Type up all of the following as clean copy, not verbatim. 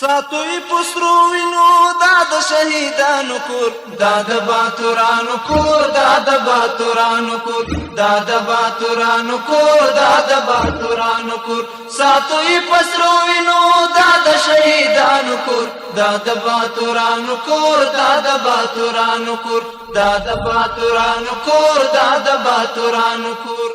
ساتو یې په سرو وینو دا د شهیدانو کور، دا د باتورانو کور، دا د باتورانو کور، دا د باتورانو کور، دا د باتورانو کور. ساتو یې په سرو وینو دا د شهیدانو کور، دا د باتورانو کور، دا د باتورانو کور، دا د باتورانو کور، دا د باتورانو کور.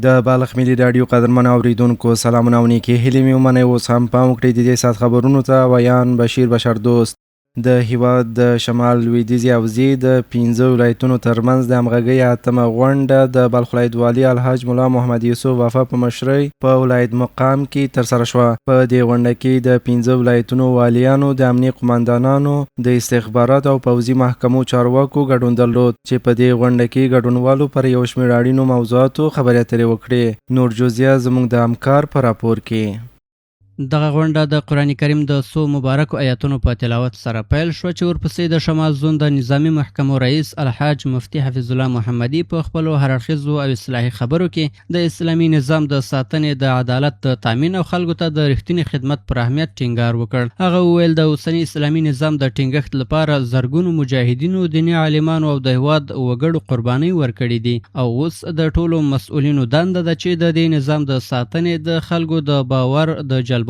د بلخ ملي راډیو قدرمن اوریدونکو، سلامونه او نیکې هیلې مې ومنئ. اوس هم پام وکړئ د دې ساعت خبرونو ته. ویان بشیر بشر دوست. د هیواد د شمال لویدیځې حوزې د 5 ولایتونو ترمنځ د همغږۍ اتمه غونډه د بلخ ولایت والي الحاج ملا محمد یوسف وفا په مشرۍ په ولایت مقام کې ترسره شوه. په دې غونډه کې د 5 ولایتونو والیانو، د امنیې قوماندانانو، د استخباراتو او پوځي محکمو چارواکو ګډون درلود، چې په دې غونډه کې ګډونوالو پر یو شمېر اړینو موضوعاتو خبرې اترې وکړې. نور جزئیات زموږ د همکار په راپور کې. دغه غونډه د قرآن کریم د څو مبارکو آیاتونو په تلاوت سره پیل شوه، چې ورپسې د شمال زون د نظامي محکمو رئیس الحاج مفتي حفیظ الله محمدي په خپلو هر اړخیزو او اصلاحي خبرو کې د اسلامي نظام د ساتنې، د عدالت د تامین او خلکو ته د رښتیني خدمت پر اهمیت ټینګار وکړ. هغه وویل، د اوسني اسلامي نظام د ټینګښت لپاره زرګونو مجاهدینو، دیني عالمانو او د هیواد وګړو قربانۍ ورکړې دي او اوس د ټولو مسؤلینو دنده ده چې د دې نظام د ساتنې، د خلکو د باور د جلبولو،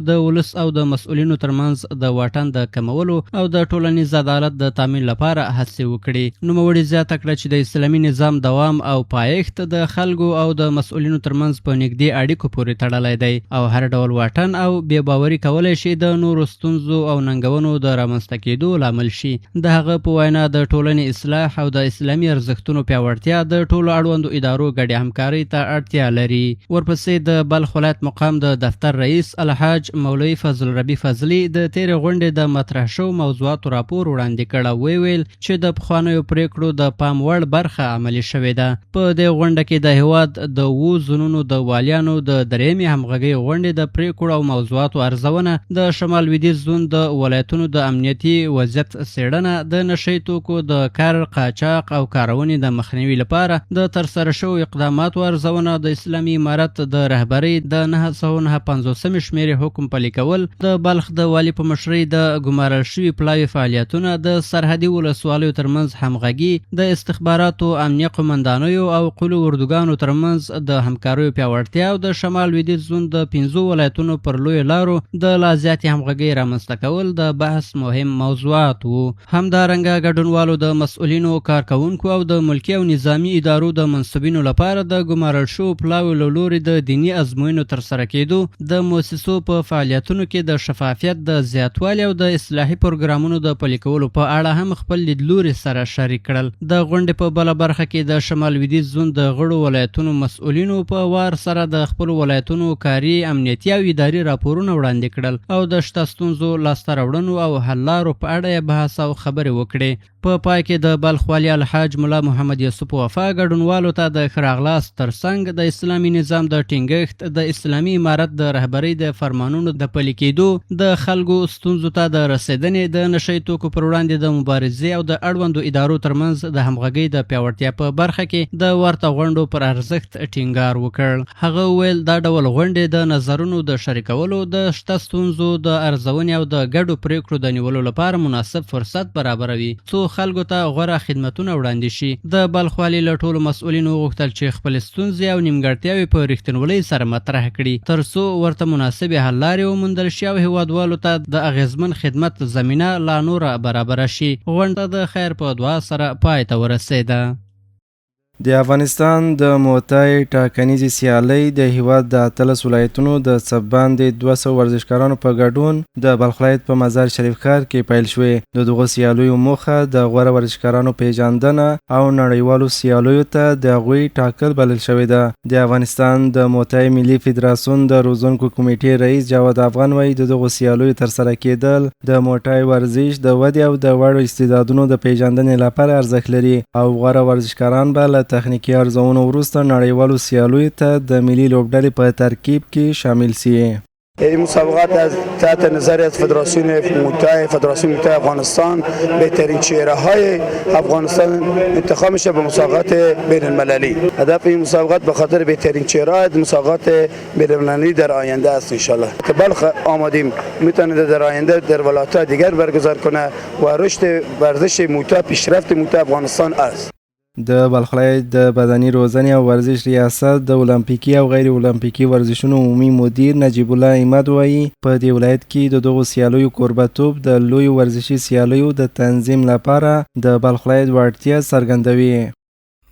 د ولس او د مسؤلینو ترمنځ د واټن د کمولو او د ټولنیز عدالت د تامین لپاره هڅې وکړي. نوموړي زیاته کړه چې د اسلامي نظام دوام او پایښت د خلکو او د مسؤلینو ترمنځ په نږدې اړیکو پورې تړلی دی او هر ډول واټن او بې باوري کولی شي د نورو ستونزو او ننګونو د رامنځته کېدو لامل شي. د هغه په وینا، د ټولنې اصلاح او د اسلامي ارزښتونو پیاوړتیا د ټولو اړوندو ادارو ګډې همکارۍ ته اړتیا لري. ورپسې د بلخ ولایت مقام د دفتر رئیس الحاج مولوي فضل ربي فضلي د تېرې غونډې د مطرح شوو موضوعاتو راپور وړاندې کړ او ویې ویل چې د پخوانیو پرېکړو د پام وړ برخه عملي شوې ده. په دې غونډه کې د هیواد د 7 زونونو د والیانو د درېیمې همغږۍ غونډې د پرېکړو او موضوعاتو ارزونه، د شمال لویدیځ زون د ولایتونو د امنیتي وضعیت څېړنه، د نشه یي توکو د کر، قاچاق او کارونې د مخنیوي لپاره د ترسره شوو اقداماتو ارزونه، د اسلامي امارت د رهبرۍ د 959 شمېرې حکم پلي کول، د بلخ د والي په مشرۍ د ګمارل شوي پلاوي فعالیتونه، د سرحدي ولسوالیو ترمنځ همغږي، د استخباراتو، امنیه قومندانیو او قول اردوګانو ترمنځ د همکاریو پیاوړتیا او د شمال لویدیځ زون د 5 ولایتونو پر لویو لارو د لا زیاتې همغږۍ رامنځته کول د بحث مهم موضوعات وو. همدارنګه ګډونوالو د مسؤلینو، کارکوونکو او د ملکي او نظامي ادارو د منسوبینو لپاره د ګمارل شوو پلاویو له لوري د دیني ازموینو ترسره کېدو، د موسسو په فعالیتونو کې د شفافیت د زیاتوالي او د اصلاحي پروګرامونو د پلي کولو په اړه هم خپل لیدلوري سره شریک کړل. د غونډې په بله برخه کې د شمال لویدیځ زون د غړو ولایتونو مسؤلینو په وار سره د خپلو ولایتونو کاري، امنیتي او اداري راپورونه وړاندې کړل او د شته ستونزو، لاسته راوړنو او حل لارو په اړه یې بحث او خبرې وکړې. په پای کې د بلخ والي الحاج ملا محمد یوسف وفا ګډونوالو ته د ښه راغلاست ترڅنګ د اسلامي نظام د ټینګښت، د اسلامي امارت د رهبرۍ د فرمانونو د پلي کېدو، د خلکو ستونزو ته د رسېدنې، د نشه یي توکو پر وړاندې د مبارزې او د اړوندو ادارو ترمنځ د همغږۍ د پیاوړتیا په برخه کې د ورته غونډو پر ارزښت ټینګار وکړ. هغه وویل، دا ډول غونډې د نظرونو د شریکولو، د شته ستونزو د ارزونې او د ګډو پرېکړو د نیولو لپاره مناسب فرصت برابروي، څو خلکو ته غوره خدمتونه وړاندې شي. د بلخ والي له ټولو مسؤلینو وغوښتل چې خپلې ستونزې او نیمګړتیاوې په رښتینولۍ سره مطرح کړي، تر څو ورته مناسبې حل لارې وموندل شي او هیوادوالو ته د اغېزمن خدمت زمینه لا نوره برابره شي. غونډه د خیر په دعا سره پای ته ورسېده. د افغانستان د موتای ټاکنیزې سیالۍ د هیواد د 18 ولایتونو د څه باندې 200 ورزشکارانو په ګډون د بلخ ولایت په مزار شریف ښار کې پیل شوې. د دغو سیالیو موخه د غوره ورزشکارانو پیژندنه او نړیوالو سیالیو ته د هغوی ټاکل بلل شوې ده. د افغانستان د موتای ملي فدراسیون د روزونکو کمیټې رئیس جواد افغان وایي، د دغو سیالیو ترسره کېدل د موټای ورزش د ودې او د وړو استعدادونو د پیژندنې لپاره ارزښت لري او غوره ورزشکاران به له تخنیکي ارزونو وروسته نړیوالو سیالیو ته د ملي لوبډلې په ترکیب کې شامل سي. این مسابقات از تحت نظر از فدراسیون موتای فدراسیون موتای افغانستان، بهترین چهره های افغانستان انتخاب میشه به مسابقات بین المللی. هدف این مسابقات به خاطر بهترین چهره مسابقات بین المللی در آینده است. انشالله که بلخ آمادیم، میتونه در آینده در ولایت دیگر برگزار کنه و رشد ورزش موتای، پیشرفت موتای افغانستان است. د بلخ ولایت د بدني روزنې او ورزش ریاست د المپیکي او غیر المپیکي ورزشونو عمومي مدیر نجیب الله احمد وایي، په دې ولایت کې د دغو سیالیو کوربتوب د لویو ورزشي سیالیو د تنظیم لپاره د بلخ ولایت وړتیا څرګندوي.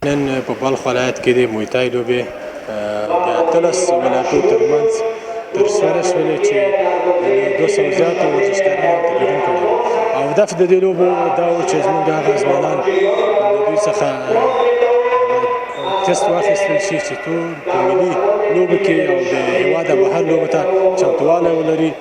نن په بلخ ولایت کې د مویتای لوبې د 18 ولایتو ترمنځ ترسره شولې چې 200 زیاتو ورزشکارانو ته ګډون کړی، او هدف د دې لوبو دا و چې زموږ هغه ځوانان د دوی څخه تست واخیستل شي چې ټول په ملي لوبو کې او د هېواد بهر لوبو ته چمتووالی ولري.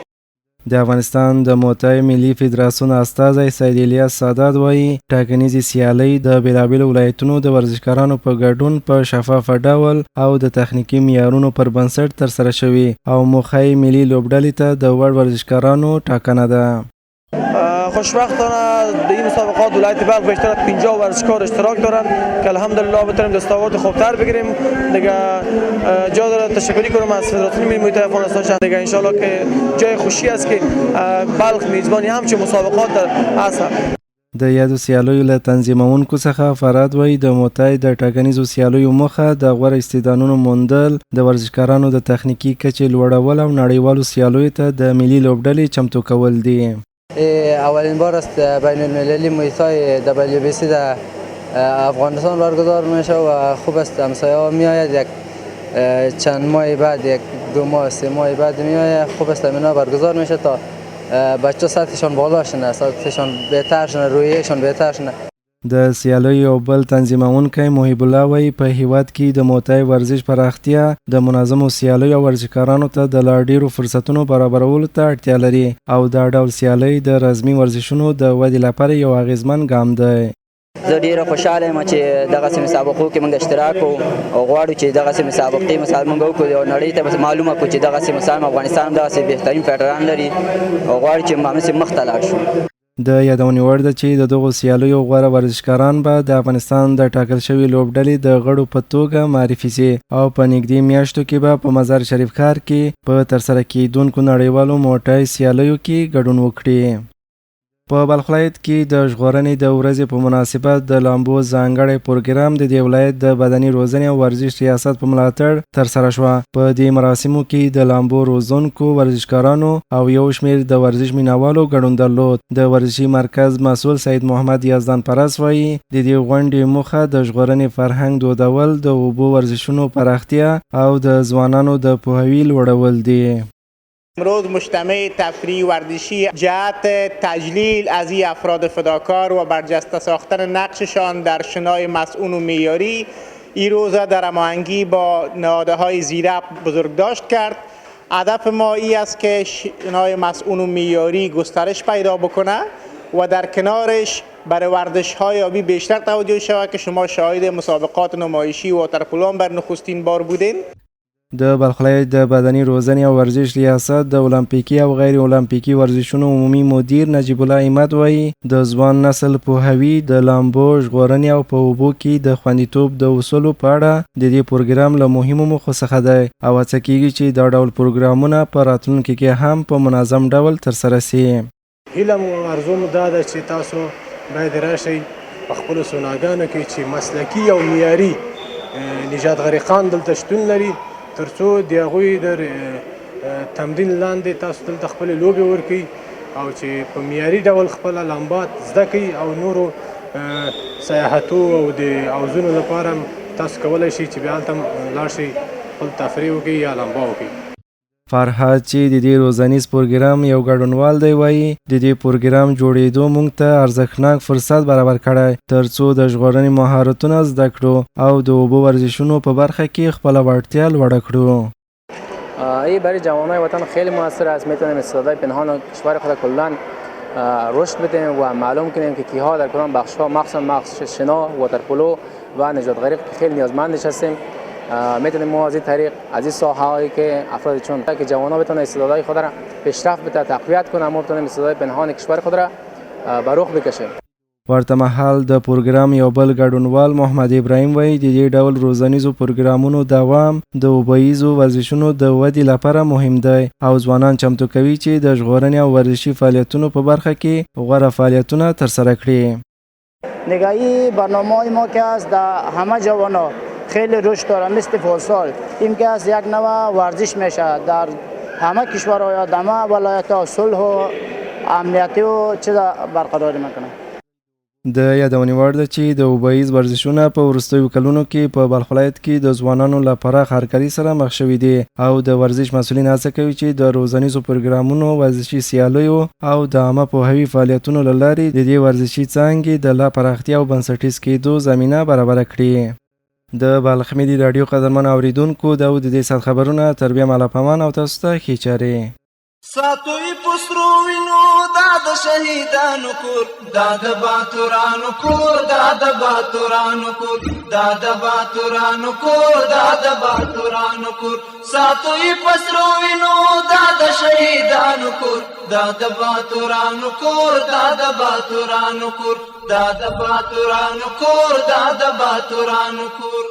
د افغانستان د موتای ملي فدراسیون استازی سید الیاس سادات وایي، ټاکنیزې سیالۍ د بېلابېلو ولایتونو د ورزشکارانو په ګډون په شفافه ډول او د تخنیکي معیارونو پر بنسټ ترسره شوې او موخه یې ملي لوبډلې ته د وړ ورزشکارانو ټاکنه ده. خوشبختانه در این مسابقات ولایت بلخ بیشتر از 50 ورزشکار اشتراک دارن که الحمدلله بتونیم دستاورد خوبتر بگیریم. دیگه جا داره تشکری کنم از فدراسیون ملی مویتای افغانستان. دیگه انشالله که جای خوشی است که بلخ میزبانی همچین مسابقات است. د یادو سیالیو له تنظیموونکو څخه فراد وایي، د موتای د ټاکنیزو سیالیو موخه د غوره استعدادونو موندل، د ورزشکارانو د تخنیکي کچې لوړول او نړیوالو سیالیو ته د ملي لوبډلې چمتو کول دي. اولین بار است بین المللی مویتای WBC در افغانستان برگزار میشه و خوب است، همسایه ها میآید، یک چند ماه بعد، یک دو ماه سه ماه بعد میآید. خوب است، اینا برگزار میشه تا بچه سطحشان بالا شنه، سطحشان بهتر شنه، رویهشان بهتر شنه. د سیالیو یو بل تنظیموونکی محب الله وایي، په هیواد کې د موتای ورزش پراختیا د منظمو سیالیو او ورزشکارانو ته د لا ډېرو فرصتونو برابرولو ته اړتیا لري او دا ډول سیالۍ د رزمي ورزشونو د ودې لپاره یو اغېزمن ګام دی. زه ډېره خوشحاله یم چې دغسې مسابقو کې موږ اشتراک کوو او غواړو چې دغسې مسابقې مثال موږ وکړو او نړۍ ته معلومه کړو چې دغسې مثال افغانستان دغسې بهترین فایټران لري او غواړو چې موږ همداسې مخته لاړ شو. د یادونې وړ ده چې د دغو سیالیو غوره ورزشکاران به د افغانستان د ټاکل شوې لوبډلې د غړو په توګه معرفي شي او په نږدې میاشتو کې به په مزار شریف ښار کې په ترسره کېدونکو نړیوالو موټای سیالیو کې ګډون وکړي. په بلخ ولایت کې د ژغورنې د ورځې په مناسبت د لامبو ځانګړی پروګرام د دې ولایت د بدني روزنې او ورزش ریاست په ملاتړ ترسره شوه. په دې مراسمو کې د لامبو روزونکو، ورزشکارانو او یو شمېر د ورزش مینهوالو ګډون درلود. د ورزشي مرکز مسؤل سید محمد یزدان پرست وایي، د دې غونډې موخه د ژغورنې فرهنګ دودول، د اوبو ورزشونو پراختیا او د ځوانانو د پوهاوي لوړول دي. امروز مجتمع تفریحی ورزشی جهت تجلیل از این افراد فداکار و برجسته ساختن نقششان در شنای مسئول و معیاری این روزه در هماهنگی با نهادهای زیرب بزرگداشت کرد. هدف ما این است که شنای مسئول و معیاری گسترش پیدا بکنه و در کنارش برای ورزش‌های آبی بیشتر توجه شود که شما شاهد مسابقات نمایشی واترپولو بر نخستین بار بودین. د بلخ ولایت د بدني روزنې او ورزش ریاست د المپیکي او غیر المپیکي ورزشونو عمومي مدیر نجیب الله احمد وایي، د ځوان نسل پوهاوي، د لامبو ژغورنې او په اوبو کې د خوندیتوب د اصولو په اړه د دې پروګرام له مهمو موخو څخه دی او هڅه کیږي چې دا ډول پروګرامونه په راتلونکي کې هم په منظم ډول ترسره شي. هیله مو ارزو مو دا ده چې تاسو باید راشئ په خپلو سوناګانو کې چې مسلکي او معیاري نجات غریقان دلته شتون لري، ترڅو د هغوی د تمرین لاندې تاسو دلته خپلې لوبې ورکړئ او چې په معیاري ډول خپله لامبا زده کړئ او نورو سیاحتو او د حوضونو لپاره تاسو کولی شئ چې بیا هلته لاړ شئ، خپل تفریح وکړئ یا لامبا وکړئ. فرهاد چې د دې روزنیز پروګرام یو ګډونوال دی وایي، د دې پروګرام جوړېدو موږ ته ارزښتناک فرصت برابر کړی ترڅو د ژغورنې مهارتونه زده کړو او د اوبو ورزشونو په برخه کې خپله وړتیا لوړه کړو. این برای جوانای وطن خیلی موثر است. میتونیم استعدادهای پنهان کشور خود کلا رشد بدیم و معلوم کنیم که کیها در کدام بخش‌ها، مخصوصا بخش شنا، واترپولو و نجات غریق که خیلی نیازمندش هستیم. میتونیم ما از این طریق از این ساحه هایی که افراد چون که جوان‌ها بتونن استعدادهای خود را پیشرفت بده، تقویت کنه، ما بتونیم استعدادهای پنهان کشور خود را به رخ بکشیم. ورته مهال د پروګرام یو بل ګډونوال محمد ابراهیم وایي، د دې ډول روزنیزو پروګرامونو دوام د اوبهییزو ورزشونو د ودې لپاره مهم دی او ځوانان چمتو کوي چې د ژغورنې او ورزشي فعالیتونو په برخه کې غوره فعالیتونه ترسره کړي. نگاهی برنامه ما که است در همه جوان‌ها خیلی رشد داره، مثل فوتسال این که است یک نوع ورزش میشه در همه کشورها یا در همه ولایت‌ها، صلح و امنیتی و چیز برقرار میکنه. د یادونې وړ ده چې د اوبهییز ورزشونه په وروستیو کلونو کې په بلخ ولایت کې د ځوانانو له پراخ هرکلي سره مخ شوي دي او د ورزش مسؤلین هڅه کوي چې د روزنیزو پروګرامونو، ورزشي سیالیو او د عامه پوهاوي فعالیتونو له لارې د دې ورزشي څانګې د لا پراختیا او بنسټیز کېدو زمینه برابره کړي. د بلخ ملي راډیو قدرمنو اورېدونکو، دا و د دې ساعت خبرونه. تر بیا مالا پامان او تاسو ته ښې چارې. ساتو یې په سرو وینو دا د شهیدانو کور، دا د باتورانو کور، دا د باتورانو کور، دا د باتورانو کور، دا د باتورانو کور. ساتو یې په سرو وینو دا د شهیدانو کور، دا د باتورانو کور، دا د باتورانو کور، دا د باتورانو کور، دا د باتورانو کور.